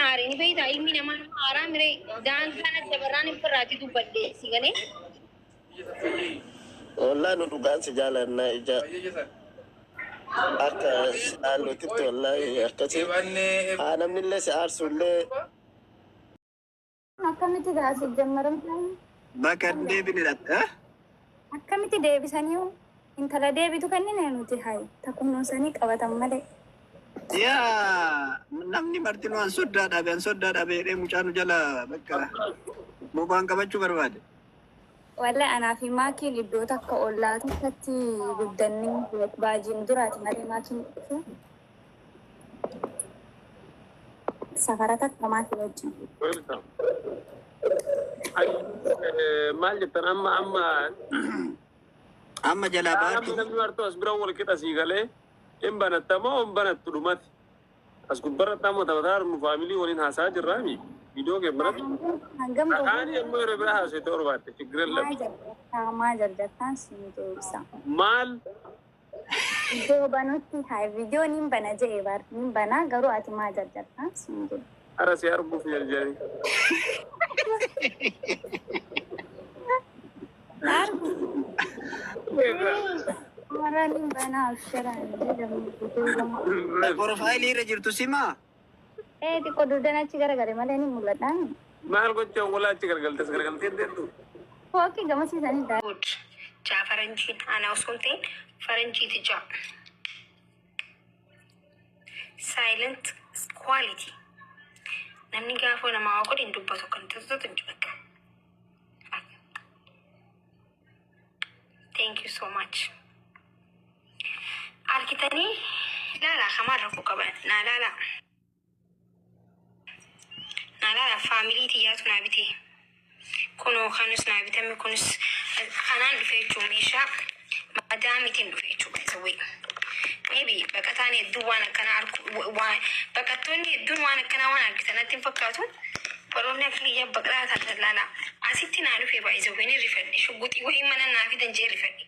aare ni beektaa ilmi namaa nama aaraa miree daangaa na dabarraan hin firraati dubbadhe si galee. Wallahi nu dhugaan si jaalanna ija akka si laalluutitti wallahi akkasi haa namni illee si aarsu illee. Akkamitti taasif jammaramtaan? Bakka hin deebine dhatte. Akkamitti deebisanii intala deebitu kennine nuti hayi takkunuunsanii qabatan malee. Yaa namni martinuu an soddaa dhabe an soddaa dhabe jedhee mucaa nu jala bakka bobaan qabachuu barbaade. Wallahi anaa fi maakiin iddoo takka ollaa takkatti guddannee baajiin duraati malee maakiin dhufe. Safara takka maakii wajjin. Welcome. Maal jettan amma amma Amma jalaa amma baartu. Namni martuu as bira wal qixa sii galee hin banatta moo hin banattu dhumati. As gubbarratti amma taphataa nu faamilii waliin haasaa jirraami. Viidiyoo kee biratti. Hangam Akaani ammoo yeroo biraa haasofte barbaatte chiggirri maa lafa. jarjartaa maa jarjartaan siin deebisa. Maal Viidiyoo banutti haa viidiyoo nin bana jedhe bar nin bana garuu ati maa jarjartaan siin jedhe. Ara si arguuf jarjari. Argu. Mara nin bana abshiraan jedhamu viidiyoo gama. Profaayilii irra jirtu simaa? Ee xiqqoo dugdaan achi garagale malee ni mul'ata. Maal gocha walaa achi gargaltes gargaltee deemtu. Fooqii gamasiisanii daa. Good. Jaa faranjiin ana osoo hin ta'in faranjiiti jaa. Silent quality. Namni gaafa namaa waa godhe hin dubbatu kan tuttutu hin bakka. Thank you so much. Argitanii laalaa kamaan rakkoo qaba. Naa laalaa. Naa laalaa faamilii xiyyaatu naa bitee. Kunoo kanus naa bitame kunis kanaan dhufe jechuun meeshaa madaamiitiin dhufe jechuudha. By the way. Maybe baqataan hedduun waan akkanaa argu waan baqattoonni hedduun waan akkanaa waan argitan natti hin fakkaatu. Baroonni akka kiyya baqataa taatan laalaa. Asitti naa dhufe by the way ni rifadhe. Shugguxii wayii mana naa fidan jee rifadhe.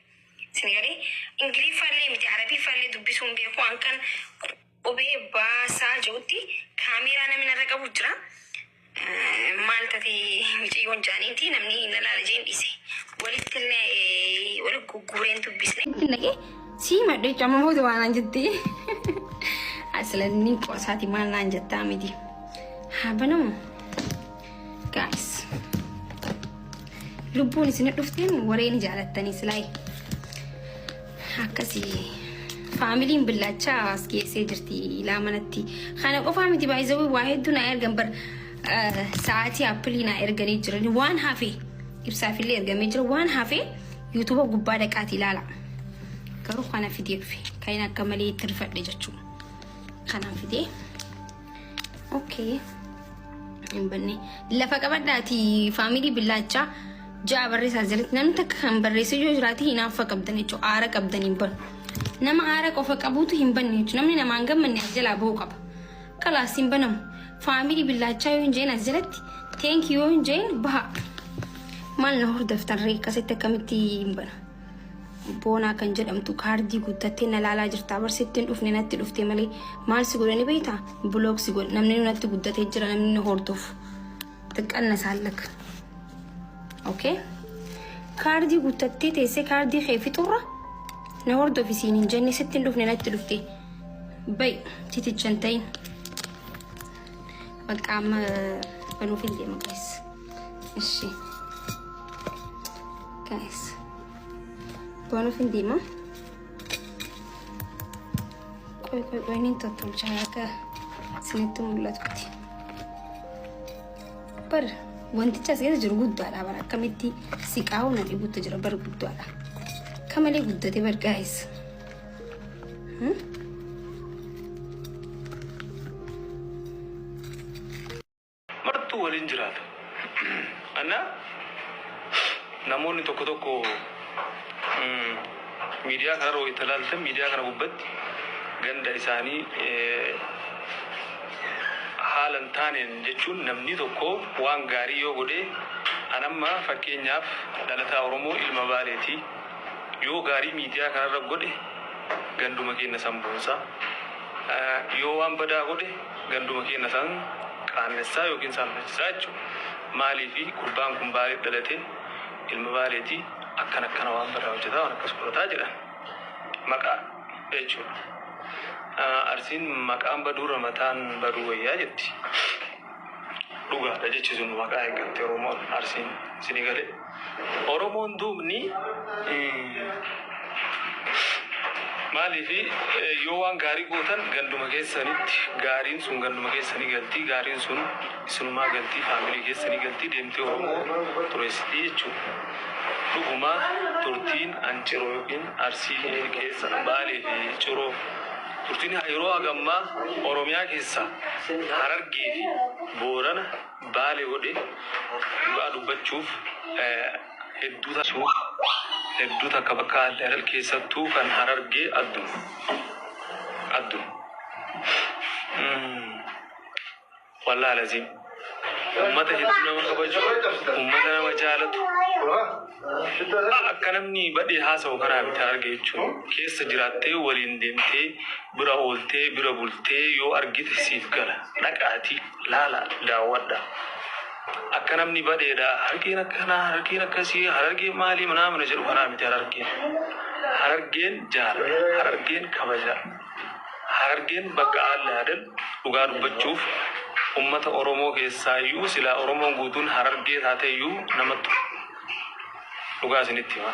Isin galee Ingiliffaallee miti Arabiffaallee dubbisuun beeku hankan qubee baasaa jirutti kaameeraa namni narra qabu jira. Maal tate miciyyoon jaaniiti namni na laala jeen dhiise. Walitti illee wali gugguureen dubbisne. Naqee sii madde jechuun amma booda waan naan jettee. Aslan qosaati maal naan jettaa miti. Haa banamu. Guys. Lubbuun isin dhufteen wareen jaalattanii silaayi. Akkasii faamiliin billaachaa as geessee jirti ilaa manatti. Kana qofaa miti baay'ee waa hedduu naa ergan bar sa'aatii Apple naa erganii jiran waan hafe ibsaafillee ergamee jira waan hafe YouTube gubbaa dhaqaati ilaala. Garuu kana fidee dhufe kan inni akka malee itti rifadhe jechuudha. Kanaan fidee. Okay. Hin banne. Lafa qabadhaati faamilii billaachaa ja'a barreessaa jalatti namni takka kan barreessee yoo jiraate hinaaffaa qabdan jechuudha. Aara qabdan hin banu. Nama aara qofa qabuutu hin banne jechuudha. Namni namaan gammanne as jalaa bahuu qaba. Kalaas hin banamu. Faamilii billaachaa yoo hin jeen as jalatti thank you yoo hin jeen baha. Maal na hordoftan ree akkasitti akkamitti hin bana. Boonaa kan jedhamtu kaardii guuttattee na laalaa jirta. Barsitti hin dhufne natti dhufte malee maal si godhani beektaa? Block si godhe namni natti guddatee jira namni na hordofu. Xiqqanna saallaka. Okay? Kaardii guuttattee teessee kaardii kee fixurra na hordofi siin hin jenne sitti hin dhufne natti dhufte. Bayi titicha hin ta'in. Bakka amma banuuf hin deema guys. Ishi. Guys. Banuuf hin deema. Qoy qoy qoy niin tottolchaa akka isinitti mul'atutti. Bar wantichi as keessa jiru guddaadha bar akkamitti siqaa'uu na dhibutti jira bar guddaadha. Akka malee guddate bar guys. Martuu waliin jiraata. Anna namoonni tokko tokko miidiyaa kanarra wayita ilaaltan miidiyaa kana gubbatti ganda isaanii haala hin taaneen jechuun namni tokko waan gaarii yoo godhe an amma fakkeenyaaf dhalataa Oromoo ilma Baaleeti yoo gaarii miidiyaa kanarra godhe ganduma keenya san boonsa yoo waan badaa godhe ganduma keenya san Qaanessaa yookiin saalfachiisaa jechuudha. Maaliifi gurbaan kun Baalee dhalate, ilma Baaleeti, akkana akkana waan badaa hojjetaa, waan akkas godhataa jedhan. Maqaa jechuudha. Arsiin maqaan baduurra mataan baduu wayyaa jetti. Dhugaadha jechi sun, maqaa eeggatte Oromoon Arsiin isinii galee. Oromoon duubni maaliifi yoo waan gaarii gootan ganduma keessanitti gaariin sun ganduma keessanii galtii, gaariin sun isinumaa galtii, family keessanii galtii, deemtee Oromoo tureessitii jechuudha. Dhuguma turtiin an Ciroo yookiin Arsii keessa, Baalee fi Ciroo turtiin yeroo hagammaa Oromiyaa keessa Harargee fi Boorana Baalee godhe, dhugaa dubbachuuf hedduu taasisuuf hedduu takka bakka adda addaa keessattuu kan Harargee adduma adduma. Wallaahi laziim. Uummata hedduu nama kabaju, uummata nama jaalatu. Akka namni badhee haasa'u kanaa miti arge jechuun, keessa jiraattee, waliin deemtee, bira ooltee, bira bultee yoo argite siif gala. Dhaqaatii laala, daawwadha. Akka namni badheedha. Harargeen akkanaa, Harargeen akkasii, Harargeen maalii manaamina jedhu kanaa miti Harargeen. Harargeen jaalala, Harargeen kabaja. Harargeen bakka allaadan, dhugaa dubbachuuf ummata Oromoo keessaayyuu silaa Oromoon guutuun Harargee taateeyyuu namatti dhugaa isinitti hima.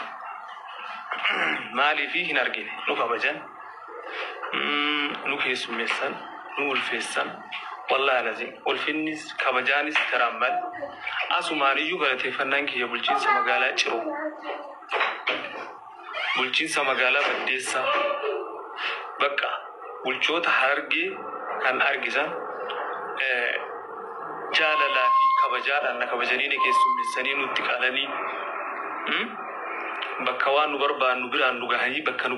Maaliifi hin argine, nu kabajan, nu keessummeessan, nu ulfeessan. Wallaahi lazim ulfinnis kabajaanis taraan mal asumaaniyyuu galateeffannaan kiyya bulchiinsa magaalaa Ciroo, bulchiinsa magaalaa Baddeessaa, bakka bulchoota Harargee kan argisan jaalalaa fi kabajaadhaan na kabajanii, na keessummeessanii, nutti qalanii, bakka waan nu barbaannu biraan nu gahanii, bakka nu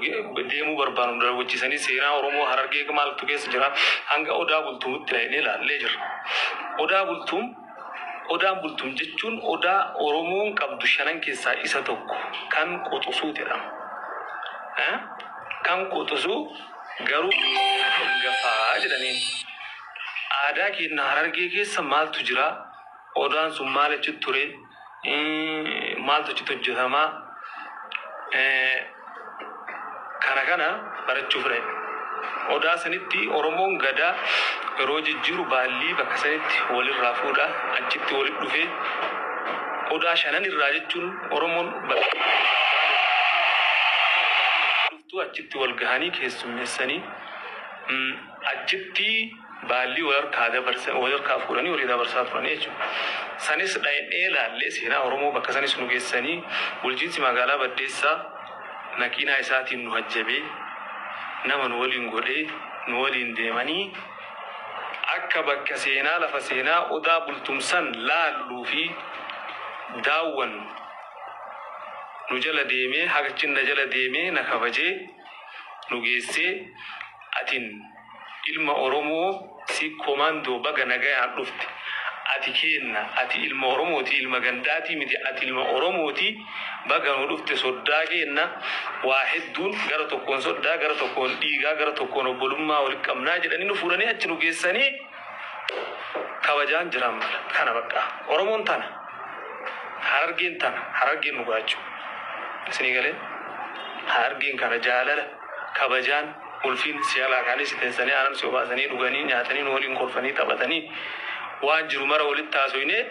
deemuu barbaannu nu daawwachiisanii, seenaa Oromoo Harargee maaltu keessa jira hanga Odaa Bultuumitti dhaqnee ilaallee jirra. Odaa Bultuum, Odaan Bultuum jechuun odaa Oromoon qabdu shanan keessaa isa tokko kan quxusuu jedhama. Kan quxusuu garuu hangafaa jedhaniin. Aadaa keenya Harargee keessa maaltu jira? Odaan sun maal achitti ture? Maaltu achitti hojjetamaa? Kana barachuu fedhan. Odaa sanitti Oromoon gadaa yeroo jijjiiru baallii bakka sanitti walirraa fuudha, achitti walitti dhufee, odaa shanan irraa jechuun Oromoon dhuftuu achitti wal gahanii keessummeessanii, achitti baallii wal harkaa dabarsa, wal harkaa fuudhanii walii dabarsaa turanii jechuudha. Sanis dhaqnee ilaallee, seenaa Oromoo bakka sanis nu geessanii, bulchiinsi magaalaa Baddeessaa makiinaa isaatiin nu hajjabee, nama nu waliin godhee, nu waliin deemanii akka bakka seenaa, lafa seenaa Odaa Bultumsan laalluu fi daawwannu nu jala deemee, hagachin na jala deemee, na kabajee, nu geessee, "Atin ilma Oromoo si komandoo, baga nagayaan dhufte. Ati keenna, ati ilma Oromooti, ilma gandaatii miti, ati ilma Oromooti, baga nu dhufte, soddaa keenna, waa hedduun gara tokkoon soddaa, gara tokkoon dhiigaa, gara tokkoon obbolummaa walitti qabnaa" jedhanii nu fuudhanii achi nu geessanii kabajaan jiran mala. Kana bakka Oromoon tana. Harargeen tana. Harargeen nu gaachuu. Isinii galee, Harargeen kana jaalala, kabajaan, ulfiin si'alaa kaanis teessanii, aanan si obaasanii, dhuganii, nyaatanii, nu waliin kolfanii, taphatanii, waan jiru mara walitti haasofnee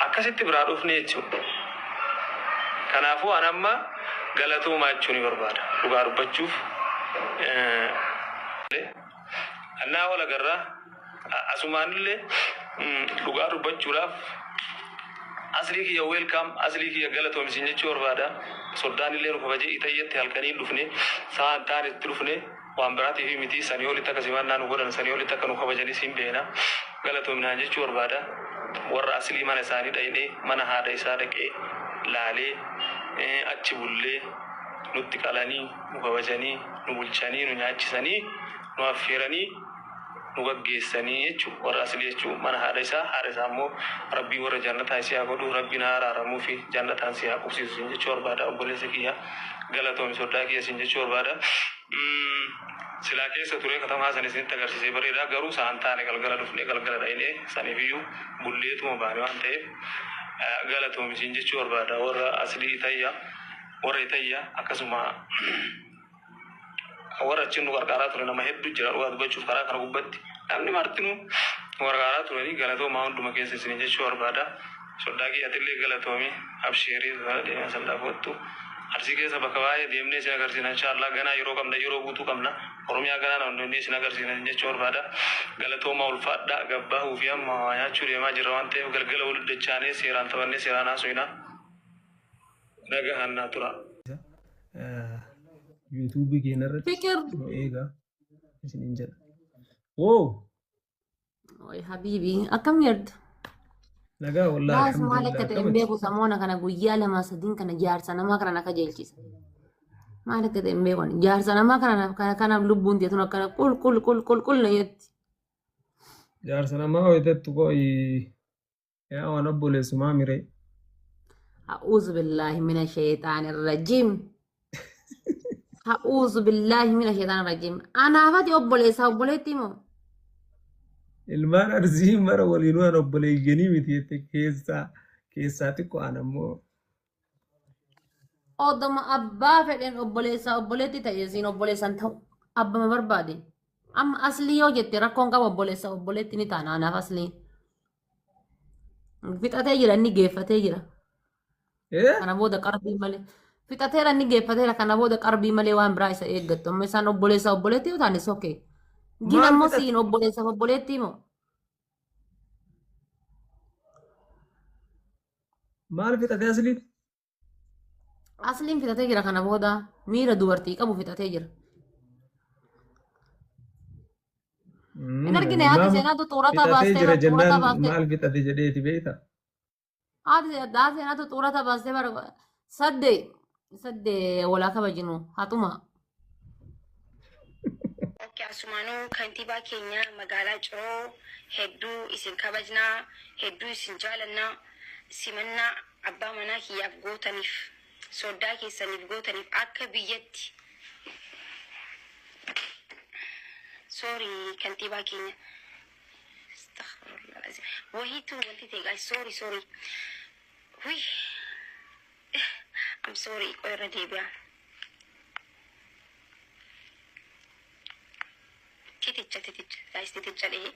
akkasitti biraa dhufne jechuudha. Kanaafuu an amma galatoomaa jechuun ni barbaada. Dhugaa dubbachuuf annaa wal agarraa asumaanillee, dhugaa dubbachuudhaaf Aslii kiyya welcome, Aslii kiyya galatoomsin jechuu barbaada. Soddaan illee nu kabajee itayyatti halkanii dhufne, sa'aan taane itti dhufne, waan biraatiif miti, sanii olitti akka simannaa nu godhan, sanii olitti akka nu kabajanis hin beena. Galatoominaan jechuu barbaada. Warra Aslii mana isaanii dhaqnee, mana haadha isaa dhaqee laalee, achi bullee, nutti qalanii, nu kabajanii, nu bulchanii, nu nyaachisanii, nu affeeranii, nu gaggeessanii jechuudha. Warra Aslii jechuun mana haadha isaa, haadha isaa immoo Rabbii warra jannataa isii haa godhu, Rabbiin haa araaramuu fi jannataan si haa qubsiisu sin jechuu barbaada. Obboleessa kiyya galatoomi, soddaa kiyya sin jechuu barbaada. Silaa keessa turee katamaa san isinitti agarsiisee bareeda garuu sa'aan taane galgala dhufnee galgala dhaqnee saniifiyyuu bulleetuma baane waan ta'eef galatoomi siin jechuu barbaada warra aslii tayya warra itayya akkasuma warra achiin nu qarqaaraa ture nama hedduu jira dhugaa dubbachuuf karaa kana gubbatti namni martinuu nu qarqaaraa turanii galatoomaa hunduma keessa isin jechuu barbaada. Soddaa kiyyatillee galatoomi abshiirii deemaa saldaa kottu. Arsii keessa bakka baay'ee deemnee isin agarsiisna inshaallah ganaa yeroo qabna yeroo guutuu qabna Oromiyaa ganaa naannoo isin agarsiisna jechuu barbaada. Galatoomaa ulfaadhaa gabbaahuu fi amma waa nyaachuu deemaa jirra waan ta'eef galgala wal dachaanee seeraan taphannee seeraan haasofna. Nagahaan naa tura. Yuutuubii keenya irratti Fikir. nu eegaa isiniin jedha. Woo! Oi habibi, akkam jirtu? Nagaa wallaahi Laas maal alhamdulillah akka ta'e hin akkamati? beeku samoona kana guyyaa lama sadiin kana jaarsa namaa kana na kajeelchisa. Maal akka ta'e hin beeku ani. Jaarsa namaa kana kana kanaaf lubbuun ta'e tun akkana qul qul qul qul qul na jetti. Jaarsa namaa ho'itettu qo'i yaa waan obboleessumaa miree. A'uuzu billaahi mina sheexaani rajiim. A'uuzu billaahi mina sheexaani rajiim. Anaafati obboleessa obboleetti moo? Ilmaan arsii mara waliinuu an obboleeyyanii miti jette keessaa keessaa xiqqoo an ammoo Odoma abbaa fedheen obboleessaa obboleetti ta'e siin obboleessan ta'u abbama barbaade. Amma aslii yoo jette rakkoon qabu obboleessa obboleetti ni taana anaaf aslii. Fixatee jira inni geeffatee jira. Eh? Kana booda qarbii malee. Fixateera inni geeffateera kana booda qarbii malee waan biraa isa eeggattu. Amma isaan obboleessa obboleetti yoo taane sokee. Gin Maal ammoo fixate? siin obboleessa obboleetti moo? Maal fixate asliin? Asliin fixatee jira kana booda miira dubartii qabu fixatee jira. Hin argine haati Imaama seenaatu xurataa fixatee baastee jira bar xurataa jennaan baastee maal fixate jedheeti beekta? haati seenaatu xurataa baastee bar sadde sadde walaa kabajinu haxuma. Okay, asumaanuu kantiibaa keenya magaalaa Ciroo hedduu isin kabajnaa, hedduu isin jaalannaa, simannaa abbaa manaa kiyyaaf gootaniif, soddaa keessaniif gootaniif akka biyyatti. Sorry kantiibaa keenya. Astaghfirullah. Wahiitu wanti ta'e guys, sorry sorry. Hui. I'm sorry, qoy irra deebi'a. Titicha titicha guys titicha dhee.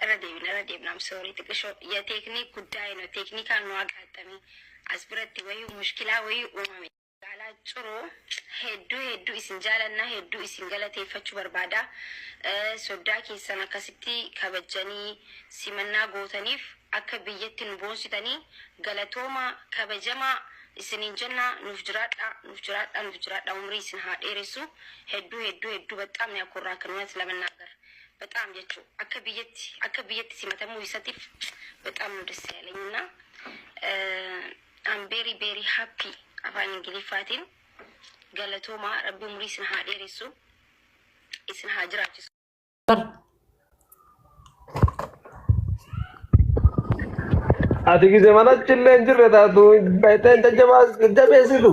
Irra deebina irra deebina I'm sorry xiqqishoo የቴክኒክ ጉዳይ ነው። ቴክኒካል ነው አጋጠሚ as biratti wayii mushkilaa wayii uumame. Magaalaa Ciroo hedduu hedduu isin jaalannaa hedduu isin galateeffachuu barbaada. Soddaa keessan akkasitti kabajanii simannaa gootaniif akka biyyatti nu boonsitanii galatooma kabajamaa isiniin jenna nuuf jiraadha nuuf jiraadha nuuf jiraadha umrii isin haa dheeressu hedduu hedduu hedduu በጣም ነው ያኮራከን እውነት ለመናገር በጣም jechuu akka biyyatti akka biyyatti simatamuu isatiif በጣም ነው ደስ ያለኝ እና I'm very very happy afaan ingiliffaatiin galatoomaa rabbi umurii isin haa dheeressu isin haa jiraachisu. Bar Ati gise manatti illee hin jirre taatu bayteen jajjabeessitu.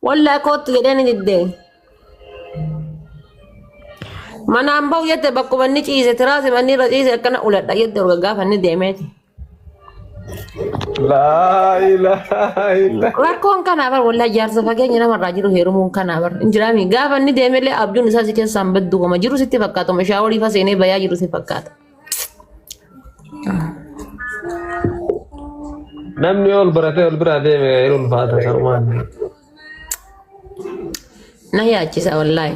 Wallaa kootu jedhee ni diddee. Manaan bahu jette bakkuma inni ciise tiraasi manni irra ciise akkana uladha jette urga gaafa inni deemeeti. Laa ilaaha illa. Rakkoon kanaa bar wallaa jaarsa fageenya namarraa jiru heerumuun kanaa bar hin jiraami gaafa inni deemellee abjuun isaa si keessaan baddu homa jiru sitti fakkaata homa shaaworii fa seenee bayaa jiru si fakkaata. Namni ol baratee ol biraa deeme hin ulfaata sarumaan. Na yaachisa wallaahi.